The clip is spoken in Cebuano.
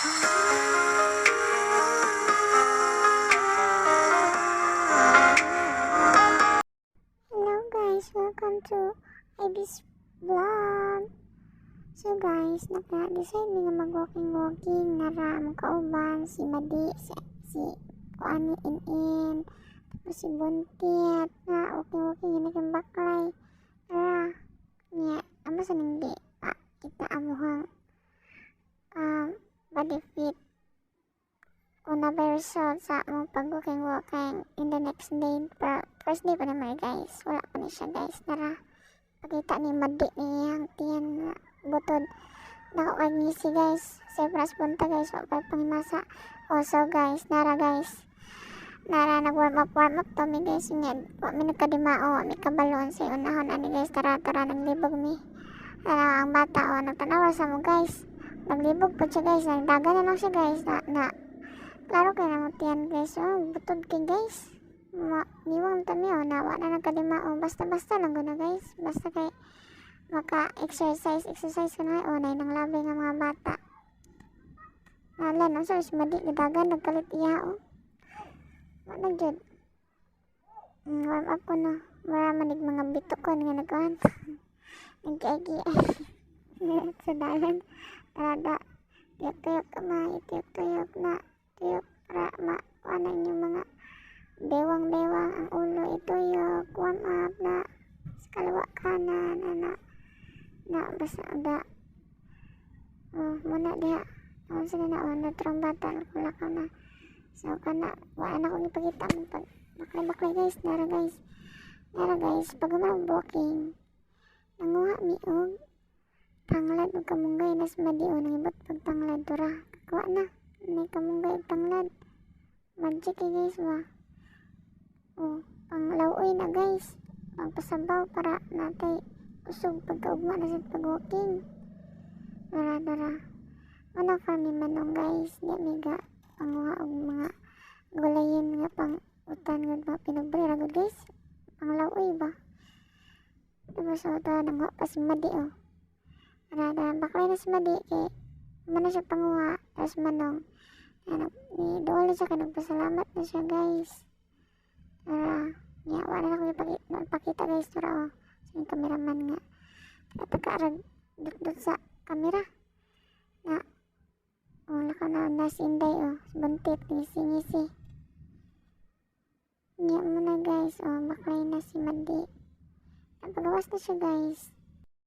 Hello guys, welcome to Ibis Vlog. So guys, naka-decide mi nga mag-walking-walking, nara among kauban si Madi, si Kuani In-In, tapos si Buntit, na walking-walking yun kang baklay. Tara, niya, amo sa nindi, pa, kita amuhang body fit kung na ba result sa among pag-walking-walking in the next day. Pero first day pa naman, guys. Wala pa ni siya, guys. Nara, pakita ni Madi ni iyang tiyan nga butod. Nako kay ngisi, guys. Sa pras punta, guys. Wa pa pangimasa. Oh, so guys, nara guys. Nara nag warm up, warm up to mi, guys. Nya, wa mi nagkadimao, wa mi kabalon sa unahon ani, guys. Tara tara, naglibog mi. Tara ang bata oh, nagtanawa sa mo, guys. Naglibog po siya, guys. Nagdaga na lang siya, guys. Na klaro kay na mo tiyan, guys. Oh, butod kay, guys. Ma, niwang ta mi oh, na wa na nagkadimao. Basta basta lang guna, guys. Basta kay maka-exercise, exercise ko na oh, nay nang labi nga mga bata. Nalan, ang sa madi gidagan nagkalit iya oh. Wa na jud. Warm up ko na. Mura manig mga bitukon nga nagkuhan. Nagkiagi sa dalan. Tara da. Tuyok-tuyok kamay, tuyok-tuyok na. Tuyok para makuha na inyong mga bewang-bewang, ang ulo ituyok, warm up na sa kaliwa kanan ana na basta da oh muna diha naon sila na oh naturang bata kulakaw na. So kana wa na akong ipakita mo pag baklay baklay, guys. Nara guys, nara guys, pag human walking nanguha mi og tanglad ug kamunggay nas madi o nangibot pag tanglad tura kakuha na may kamunggay ug tanglad. Magic kay, guys, ba oh pang lawoy na, guys, pangpasabaw para natay kusog pagkaugma na sa pag-walking. Tara tara, ano farm ni Manong, guys. Di mi ga panguha og mga gulayin nga pang utan gud ba, pinobre ra gud, guys, pang lawoy ba. Tapos oh ta nanguha pa si Madi oh. Tara tara, baklay na si Madi kay man na siya panguha. Tapos Manong ano, ni dool na siya kay nagpasalamat na siya, guys. Tara nya wala na ko ipakita, guys. Tara oh sa yung cameraman nga taka rag dut sa kamera na oh laka na na si Inday oh buntit ngisi ngisi nya mo na, guys. Oh, baklay na si Madi, napagawas na siya, guys.